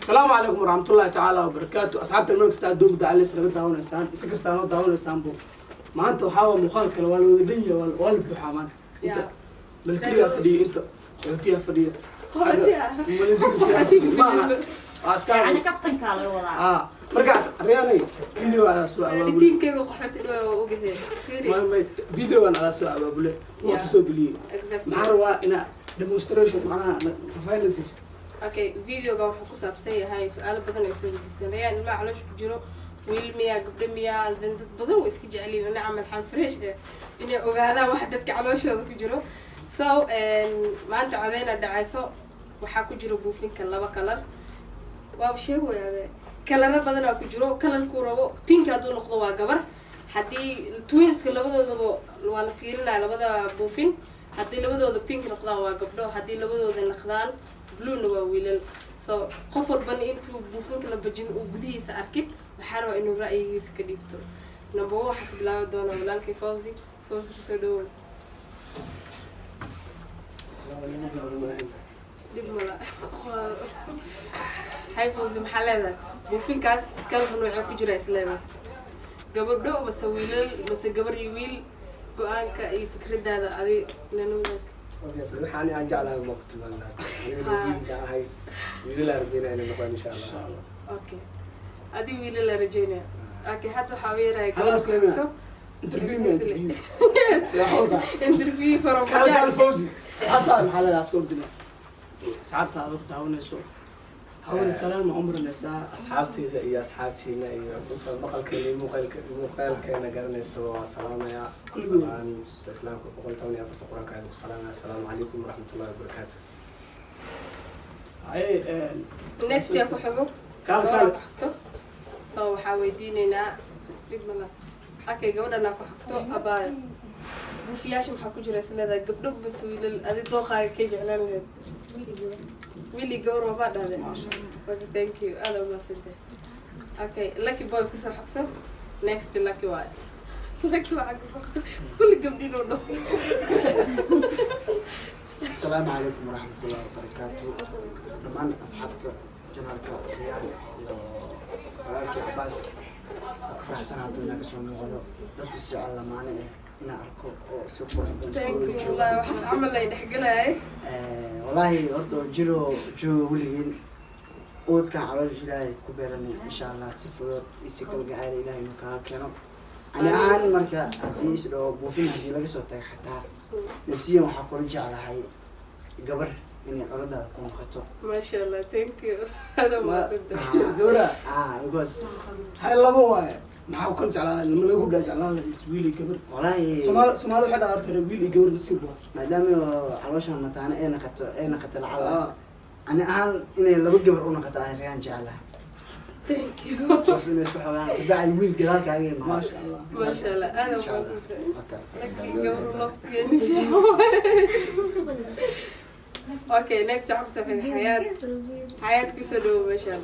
Asalaamu calaykum waraxmatullaahi tacaala wabarakaatu. Asxaabta meel kasta adduunka dacalis laga daawanaysaan, isi kastaa noo daawanaysaan bu, maanta waxaa waa muuqaal kale. Waa la wada dhan yahay, waa la buuxaa maanta. Inta militariyaa fadhiya, inta qaxootiyaa fadhiya. Qaxootiya? Maaha, waa iska Yani kaftankaa laga wadaa. Ah, markaas Riyaanay, video adaa soo abaabule. Tiimkayga qaxooti dhow waa ogahay. Fiiri. May, videogan adaa soo abaabule, waqti soo geliyey. Exactly. Maxaa rabaa inaa demonstration, macnaha faahfaahin siiso. Okay, videoga wuxuu ku saabsan yahay su-aalo badan ay soo weydiisan Rayaan: ilmaha caloosha ku jiro wiil miyaa, gabdho miyaa? Dan dad badan way iska jecel yihiin ina camal xan fresh eh inay ogaadaan waxa dadka calooshooda ku jiro. So maanta codeyna dhacayso. Waxaa ku jiro buufinka laba color, waaba sheegayaade, coloro badanaa ku jiro. Colorkuu rabo, pink hadduu noqdo waa gabar. Haddii twinska labadoodaba waa la fiirinaya, labada buufin haddii labadooda pink noqdaan waa gabdho, haddii labadooda noqdaan bluena waa wiilal. So qof walbana intuu buufinka la bajin uu gudihiisa arkin, waxaa rabaa inuu ra'yigiisa ka dhiibto. Number one waxaa ka bilaabi doonaa walaalkay Fawzi. Fawzi, kasoo dhawow. Dhib mala hay. Fawzi, maxaa leedahay? Buufinkaas kalba noocee ku jira is leedahay? Gabadho mase wiilal mase gabar iyo wiil? Go-aanka iyo fikradaada adi nala wadaag. Waxaan aan jeclahay ma ku tilmaamnaa. Aniga wiilka ahay, wiilalaa rajeynaya inay noqdaan, insha Allah. Okay, adi wiilal rajeynaya. Okay, hadda waxaa weeraya خلاص, لميا. Interview me, interview. Yes. Yaa Interview from kal kal. Bajaj. Fawzi, asxaabtaada maxaa leedahay? Aska ordina asxaabtaada ku daawanayso, hawada salaan ma umrinaysaa? Asxaabteyda iyo asxaabtiina iyo inta maqalkeena iyo muuqaalkeena garanayso waa salaamayaa. Kulligood. Salaanta islaamka 114-ta qur-aanka ayaan ku salaamaya. Asalaamu calaykum waraxmatullahi wabarakaatu. Haye. Next yaa ku xigo? Kaal. Gabadha Kaal. ku xigto. So waxaa weydiineynaa, dhib mala. Okay, gabadhanaa ku xigto. Abaaya, buufiyaasha maxaa ku jira is leedahay? Gabdho bas wiilal? Adi dooqaaga kay jeclaan lahayd? Wiil iyo gabar waabaa dhahdeen. Okay, thank you, aada umahadsantahay. Okay, Lucky Boy kusoo xogso. Next Lucky waay. Lucky waa kulli gabdhin oo dhan. Asalaamu calaykum waraxmatullahi wabarakaatu. Dhammaan asxaabta channelka Riyaan iyo walaalkii Cabaas, waa ku faraxsan hadda inaa kasoo muuqdo. Dad isjecel, lamaane ah inaan arko oo si qurux badan Thank iskugu you. joogo. Wallahi waxaas camal ay dhexgelayay. Wallaahi horta jiro jooga weligiin, uwadkan caloosha Ilaahay ku beeranay, insha Allah si fudud iyo si kalgacayl Ilaahay inuu kaaga keeno. Ani ahaan marka haddii is dhaho buufin, haddii laga soo tago, xataa nafsiyan waxaa kula jeclahay gabar inay coladaada ku noqoto. Maasha Allah, thank you, aada umahadsantahay. Gabadha. Ah, because Hay, labo waaye, maxaa ku kala jeclaan? Lama laga gabdhaa jeclaan lahayd mise wiil iyo gabar? Wallaahi Soomaali waxay dhahaa horta wiil iyo gabar nasiib waa. Maadaama caloosha mataane ay naqato lacala, ani ahaan inay laba gabar u noqoto ay Riyaan jeclahay. Thank you. Saas inay isku xogaan, kabacdi wiil gadaal kaaga imaado. Maasha Allah. Maasha Allah, aada Insha Allah. umahadsantahay. Okay. Lucky gabar lafkeeni fiican. Okay, next waxaa kusoo xigay Xayaat. Xayaat, kusoo dhawo meeshaan.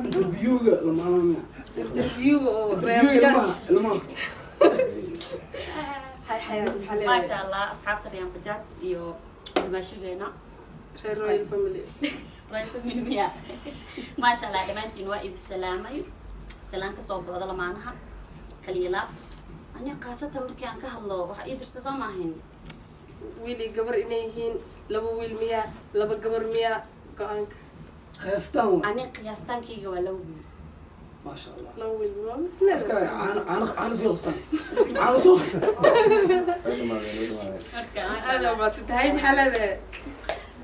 Interviewga lamaana. Interviewga oo reer Interviewga. Bajaaj. Ilmaha, ilmaha. Hay Xayaat, maxaa leedahay? Maasha Allah, asxaabta Riyaan Bajaaj iyo dumaashadeena. Reer Royal Family. Royal Family miya? Maasha Allah, dhammaantiin waa idin salaamay. Salaan kasoo go'da lamaanaha kaliya laab. Aniga khaasatan markii aan ka hadlo, waxaa ii dirta soo maahayn. Wiil iyo gabar inay yihiin, laba wiil miyaa, laba gabar miyaa? Go-aanka. Qiyaastaan waa. Aniga qiyaastaankayga waa laba wiil. Maasha Allah. Laba wiil waa Afka misleeda. Caano, caano, caano sii qoftaan, caano soo qoftaan. Marka maasha Aada Allah. umahadsantahay. Maxaa leedahay?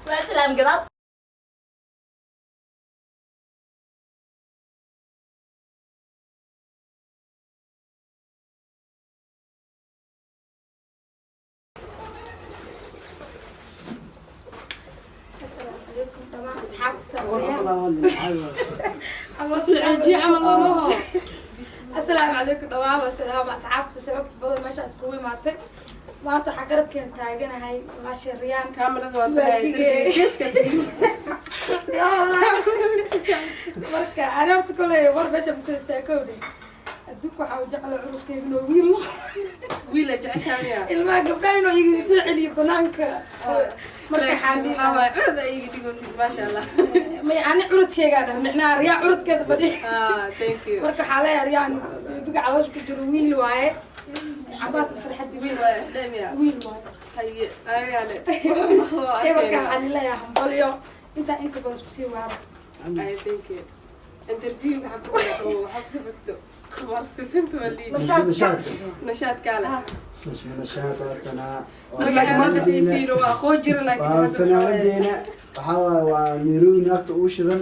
Waa salaam gadaal. Ceejiye camal lamaho. Asalaamu calaykum dhamaan, wasalaam asxaabta sababta badan meesha iskugu imaatay. Maanta waxaa garabkeena taaganahay walaashay Riyaan. Kaamirada waa tahay. Waashigee. Geeska. Marka ani horta koley war meesha masoo istaagowdhe. Adduunka waxaa u jecla curudkeyga inuu wiil noqdo. Wiil la jeceshaa miya? Ilmaha gabdhaha inuu iga soo celiyo banaanka marka Laakiin waxaa waaye curad ay iga dhigoosid, maasha Allah. May, ani curudkeygaa dhah, micnaha Riyaa curudkeeda badhi. Ah, thank you. Marka waxaa leeyahay Riyaan, biga caloosha ku jiro wiil waaye. Cabaas farxadiisa. Wiil waaye islaamiya. Wiil waaye. Haye, anigane Ebarka waxaa lileeyahay hambalyo, intaa inka badan isku sii waara. Ay, thank you. Interviewga xabada oo waxaa kusoo xigto khamar sisinta waa lii. Nashaad. Nashaad kaale. Nashaad. Magaca siisiino waa aqoon jira, laakiin waa hadda waxaa waaye- fanaanadeena. Waxaa waaye waa Nairobi naagta ugu shidan.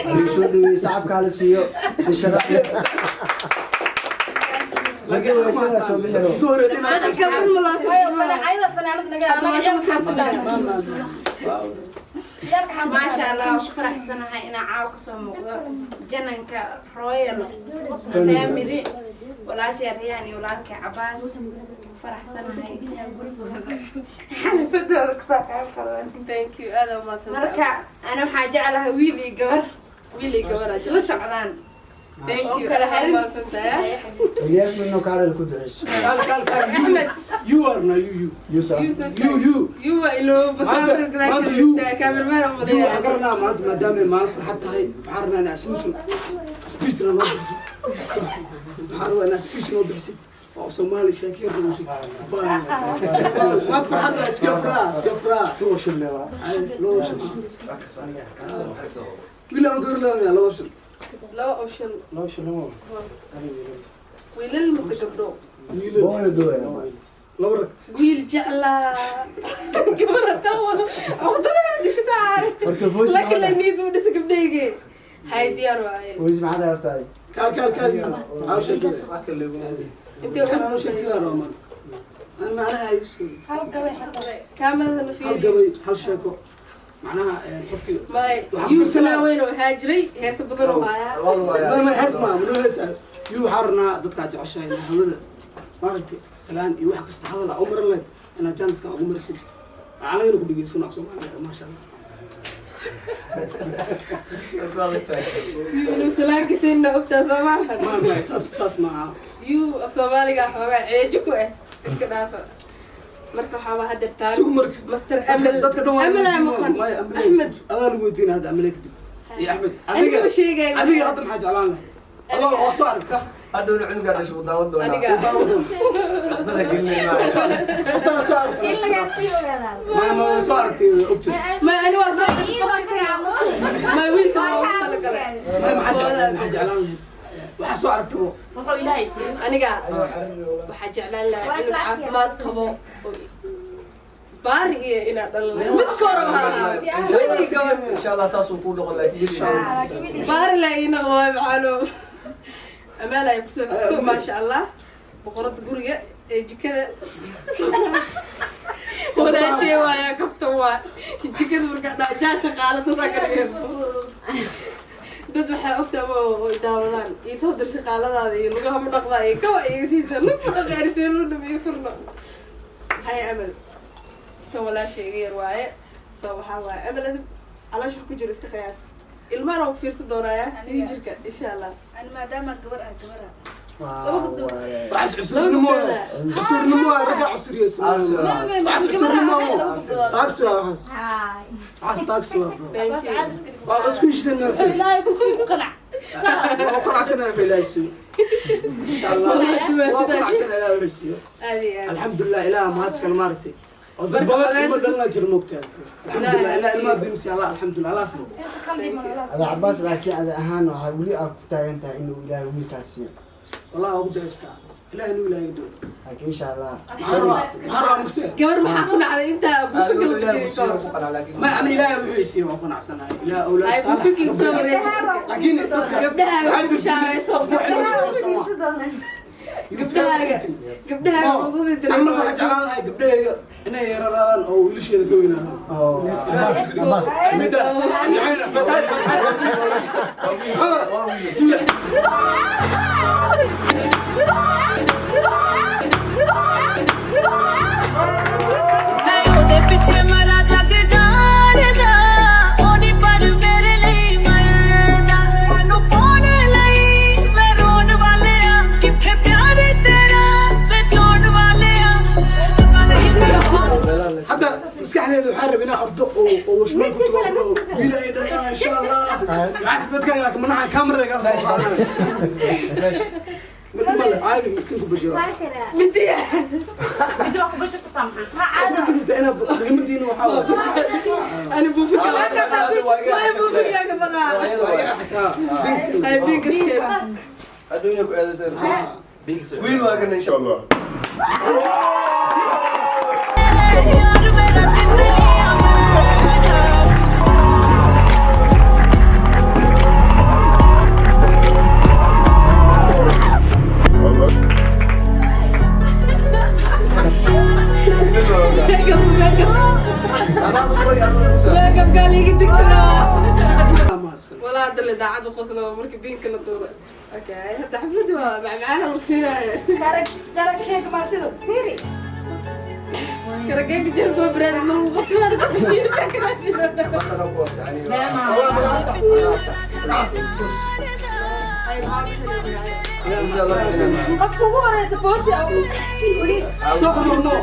Lagu soo dhaweeyey, sacabkaa la siiyo si sharaf leh. Laakiin Sidaa soo bixi rabo. ugu horreeyay dhinaca Hadda gabar ma loo soo Ayada fanaanad naga anaga ciyaalka xaafadda. Ciyaalka xaafadda. Maasha Allah, waan ku faraxsanahay inaan caawa kasoo muuqdo jananka Royal Family, walaashay Riyaan iyo walaalkay Cabaas. Faraxsanahay inaan gurigooda xalifadooda kasoo qayb qadan. Thank you, aad aa umahadsantahay. Marka ana waxaa jeclahay wiil iyo gabar Wiil iyo gabar aa isla socdaan. Thank you, oo kala aad aa harin. umahadsantahay. Ilyasna inuu kaalada ku duceyso. Kaal, kaal, kaal. Axmed. You are na you you. Yuusuf. Yusuf. You you. You waa ilooba. Maanta- Kamerada maanta gadaasheeda you- istaaga, cameraman oo You madayaa. waxaan garanaa maanta maadaama ay maalin farxad tahay, waxaan rabnaa inaa speech na noo bixisid. Waxaan rabaa inaa speech noo bixisid oo Soomaali sheekeyn rabno. Maanta farxad waa iska furaa, iska furaa. Tuwa shille waa. Ay, loo option. Wiil ama gabar loo laba option. Laba option. Laba shille ma Wiilal mase gabdho? Wiilal. Booyo dooya. Laba rag. Wiil jeclaa, gabar haddaan wado cuqdadeeda dishataa. Horta voice laakiin la maxaa niyad u dhisa gabdhayge. Hay, diyaar waaye. Voice maxaa dhahay horta? Kaal, kaal, kaal, you. Aa sheekada. Intee Kan waxaa noo sheegtay Roman. Aan macnaha ay soo. Hal gabay xataa. Kaamirada na Hal fiiri. gabay, hal sheeko. Macnaha qofkii may Waxaan yuu fiirsanaa- sanaa weyn oo haajiray, heesa badan oo haayaa. Ma hees ma ma hees. Yuu waxaan rabnaa dadka aad jeceshahay hawada maaragtay salaan iyo wax kasta hadal aa u marin lahayd inaad jaaniskan ugu marisid, anagana ku dhegeysano af Soomaaliya, maasha Allah. Yuu inuu salaankiisa ogtaa soo maahan? Ma saas maaha. Yuu af Soomaaliga xoogaa ceejo ku ah, iska dhaafa. Marka waxaa waa hadeertaan Sug marka. Master Amal. Dadka dhan waa Amal aa maqan. maya. Axmed. Adaa lagu weydiina hadda Amale kadib iyo Axmed. Aniga ma sheegay. Adiga hadda maxaa jeclaan lahayd adoo waa soo arag sax? Hadhowna cunugaa dhashay wuu daawan doonaa. Aniga. Dada gelinayna. Qoftaa soo arag. In lagaa sii ogaadaa. Ma soo aragtay ogtay? Ma ani waa soo ma wiilka waa ugu talagalay. Maya, maxaa jeclaan lahayd waxaa soo aragtabo? Wuxuu Ilaahay siiyo. Aniga waxaa jeclaan lahaa Waa inuu isla arkaya. caafimaad qabo oo baari iyo inaad dhalan lahayd. Midka hore waxaa ahaa wiil iyo gabar. Insha Allah saasuu kuu noqon, laakiin Baari la ii noqdo waay macaano. Amaal ay kusoo xigto, maasha Allah, boqorada guriga ee jikada walaashee waaya, kaftan waa jikada. Markaa dhaajaa shaqaala dadaa ka dhigayso dad waxaa ogtaa ma oo daawadaan ii soo dir shaqaaladaada iyo lugaha ma dhaqdaa iyo kaba iga siisa lug ma dhaqaarisee lunam iyo furno. Hay Amal, tan walaasha iga yar waaye. So waxaa waaye Amal, adib caloosha ku jiro iska qiyaas, ilmahan waa ku fiirsan doonaaya jirka, insha Allah. Ani maadaama gabar ah, gabar ah. Waxaas cusurnimo, cusurnimo waa ragga cusuriyeysan. Waxaas cusurnimo, taagsi waa waxaas. Haay. Waxaas taagsi waa, bro. Thank you. Waa isku heshiiseen maartay. Ilaahay kursiga ku qanac. Waa ku qanacsanahay waxa Ilaahay siiyo, insha Allah waa ku qanacsanahay Ilaahay wuxuu siiyo. Aad iyo aad. Alxamdulilah, Ilaah mahadsan maaragtay oo dad Marka badan ilmo dhalna jiro moogtaa. Alxamdulilah, Ilaah ilmaha bimsi Allah, alxamdulilah, Allah asmo. Inta kala dhiman Allah. Ada Cabaas, laakiin ada ahaan waxaa weli aad ku taagan tahay inuu Ilaahay wiilkaas siiyo? Wallahi waa ku ducaystaa Ilaah inuu Ilaahay dhow. Laakiin insha Allah. Maxaa rabaa mugse? Gabar maxaa ku dhacday intaa buufinka lagu jiray kahor? Ma ana Ilaahay wuxuu isiiyo waa ku qanacsanahay, Ilaah awlaad Ay saalax. buufinka igu soo wareeji. Laakiin dadka Gabdhaha waxaa ku jirta shaawayso. qofku wax inuu joosto ma Gabdhahaaga gabdhahaaga wadada Anna waxaa jeclaan lahay gabdhahayga inay yararaadaan oo wiilasheeda ka weynaadaan. Oo Cabaas, Cabaas. Bismillah. ਮੈਂ ਉਹਦੇ ਪਿੱਛੇ ਮਰਾ ਜੱਗ ਜਾਣਦਾ, ਉਹ ਨੀ ਪਰ ਮੇਰੇ ਲਈ ਮਰਦਾ। ਮੈਨੂੰ ਪਾਉਣ ਲਈ ਮੈਂ ਰੋਣ ਵਾਲਿਆ, ਕਿਤੇ Waxaas dadkan laakiin manaxa kaamirada iga soo qaadanaya. Mid male caadi midkin ku bajiro. Midiya. Midi waa ku baji kartaa maxaa? Ku jirta inaa muhiimadiina waxaa waaye. Ani buufinka way buufinka ka baqaa. Waa iga xataa. Ay binka iskeena. Adduunya ku aadaysan. Wiil waa kan insha Allah. यार मेरा तितलियां मैं जा। Allah. Makeup, makeup. Anaa furay anaa ku soo. Makeup kaa liiga digsanaa. Maas. Walaa hadda la daacad u qoslo marka diinka la tuuro. Okay, hadda xafladii waa macmacaan lagu siinaayo. Daragkeega maashido fiiri. Karageega jirka waa baraadi ma lagu qoslaan. Anaa ku yani. Qofka ugu horeysa foosi ah weli. Soo xurno.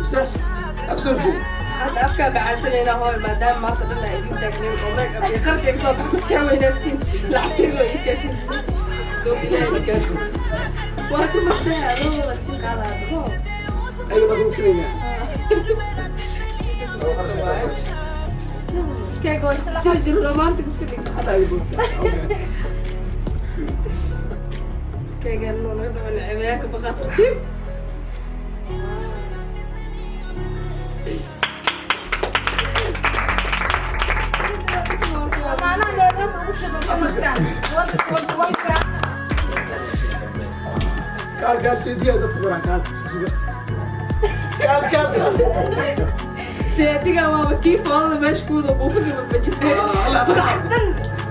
Ustaas, agsoo joog. Hadda afkaa bacaasanaynaa hooy maadaama maanta dhan aa idiin taagnayn oo make up iyo qarash iga soo baxay markaa weynaadtiin lacagteeda waa ii kaashin. Doobtaaga waa ku martaa adoo wada sii qaadaa. Ayaga baa kumsinaya. Keega waa jiro jiro romantic iska dhig. Hataa ayaga buurta. Okay. Keegan noo naga dhawan ceebayaa ka baqaa tartiib. Amaanaha Nairobi ugu shidan sanadkan 2021-ka. Kaal kaal seediya dadku qoraa kaal. Kaal kaal. Seediga waaba kii foolada meesha ku wada buufinka babajinay. Farxad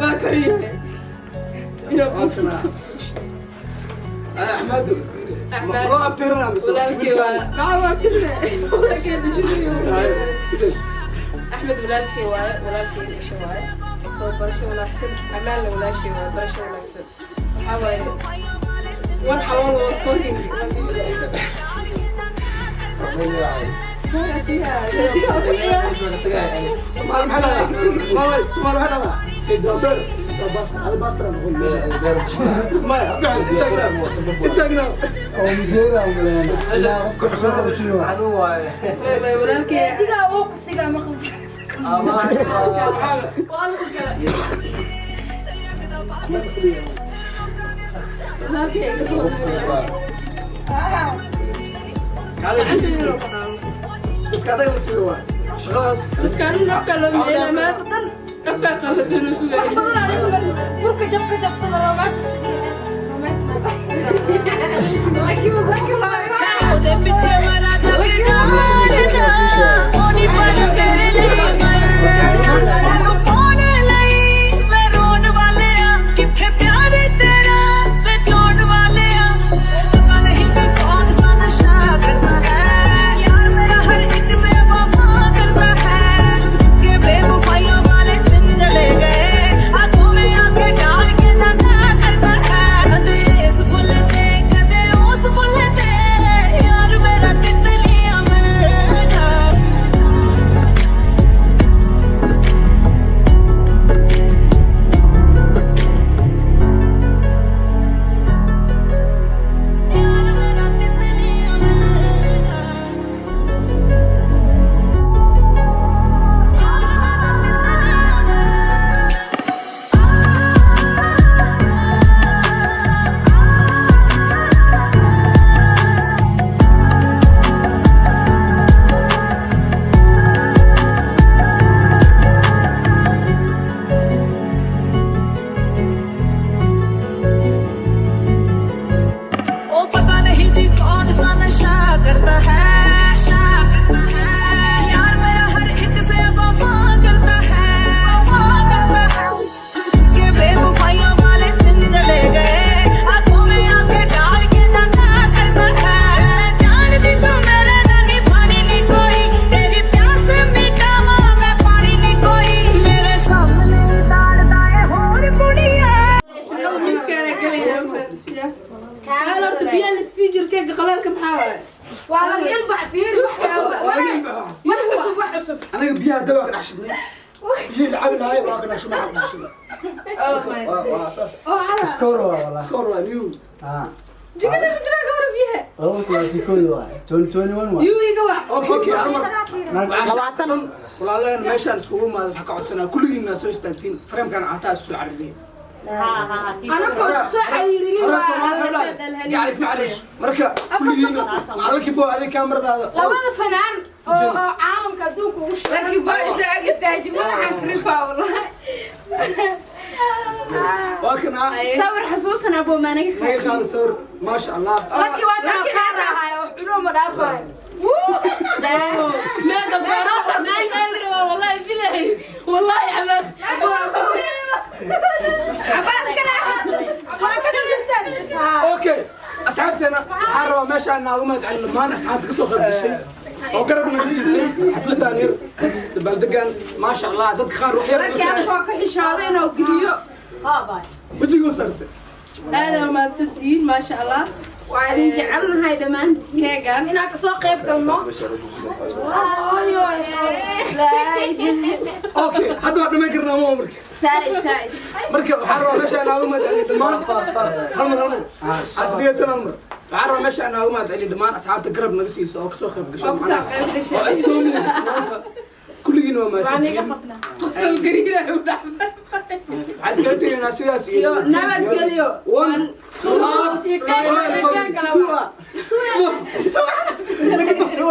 waa ka yahay. Inaa buufin. Axmed. Axmed. Loo abtirinaa mise? Walaalkay waa maxaa waa tirne walaalkay dejinayo. Axmed walaalkay waaye, walaalkay dhashay waaye, soo barasho wanaagsan. Ammaanna walaashay waaye, barasho wanaagsan. Waxaa waaye one calool was talking. Soomaali maxaa dhahdaa? Soomaali maxaa dhahdaa? Sayid waa beer. Soo baasta, hada baasta aan noqon. Maya, ficil, intaagnaa. Intaagnaa. Oo miseera umaleen ilaa qofka xusoo qabtiyo. Xanuun waaye. Walaalkay Seedigaa uu ku sigaa maqli. Waa lagu kala walaalkay iga soo gacanta yaroo ku dhaamo. Dadka adaga la siiyo waay. Shaqadaas. Dadkaan afkaa loo miceynaa maanta dhan afkaa qallasan oo sugaya. Wax badan anigu burka jab ka jabsada romantic. ਉਹਦੇ ਪਿੱਛੇ ਮਰਾ ਜਗ ਜਾਣ ਉਹ ਨੀ ਪਰ ਮੇਰੇ ਲਈ ਮਰਨਾ, ਮੈਨੂੰ ਪਾਉਣ ਲਈ ਮੈਂ ਰੋਣ ਵਾਲਿਆ, ਕਿੱਥੇ ਪਿਆਰ ਤੇਰਾ ਬਚਾਉਣ ਵਾਲਿਆ। ਪਤਾ ਨਹੀਂ ਕਿ ਕੌਣ ਸਾ ਨਸ਼ਾ ਕਰਦਾ ਹੈ, ਯਾਰ ਮੇਰਾ ਹਰ ਇੱਕ ਸੇ ਵਫਾ ਕਰਦਾ ਹੈ। ਕਿ ਬੇਵਫਾਈਆਂ ਵਾਲੇ ਦਿਨ ਚਲੇ ਗਏ, ਆਖੋਂ ਮੇ ਆਕੇ ਡਾਲ ਕੇ ਦਗਾ ਕਰਦਾ ਹੈ। ਕਦੇ ਇਸ ਫੁੱਲ ਤੇ ਕਦੇ ਉਸ ਫੁੱਲ ਤੇ, ਯਾਰ ਮੇਰਾ ਤਿਤਲੀਆਂ ਮਿਲ ਜਾ। Cusub. Anaga biyaha dawaa ka dhex shidnay, biyihii la cabi lahay waa ka dhex shidnay, ka dhex shidnay. Oh my. Waa saas. Oo hala. Score waa wallah. Score waa new. Ah. Jikada ku jira gawar biyaha. 2021 waa 2021 waa. Yuu iga wax. Okay, hal mar. 20. Walaaleen, meeshaan iskugu imaada waxaa ka codsanaa kulligiin soo istaagtiin framekan cataa isku soo carariyay. Ha ha ha. Anagoo soo xiriirinin. Hore Waa Soomaali gacal isma carish. Marka kulligiin macallinkii boo adig kaamaradaada. Labada fanaan oo caalamka adduunka ugu shidan. Lucky Boy soo ag istaaji, madaxaan krifa wallahi. Waa kana. Sawir xasuusan abo maanaga. Naga qaada sawir, maasha Allah. Lucky waa kana qaadahay oo cuno ma dhaafayo. Meega beeraha wallahi bilahi wallahi Cabaas. Cabaas kale. Waa ka dhigtaan. Okay, asxaabteena, waxaan rabaa meeshaan naagu mahad celin dhammaan asxaabta kasoo qayb gashay oo garab naga siisay xafladan yar, dabaaldegan, maasha Allah. Dadka qaar wax yar Lucky afkoo ka xishooday inuu geliyo. wejiguu sartay. Aad aa mahadsantihiin, maasha Allah. Waa idin jecelnahay dhammaantiin. Keegan Inaan kasoo qayb galno. Okay, hadda waa dhamayn karnaa ma marka? Saaid saaid. Marka waxaan rabaa meeshaan naagu mahad celin dhammaan. Hal mar, hal mar asdhegeysan, hal mar. Waxaan rabaa meeshaan naagu mahad celin dhammaan asxaabta garab naga siiso oo kasoo qayb gashay oo kasoo macnaha qayb gashay. Oo ay soo miisay maanta. Kulligiin waa mahadsantihiin. Qosol gariira u dhacday. Waxaan kaga tegaynaa sidaas iyo Iyo nabadgelyo. One, two, Iyo one, kale. two. Two.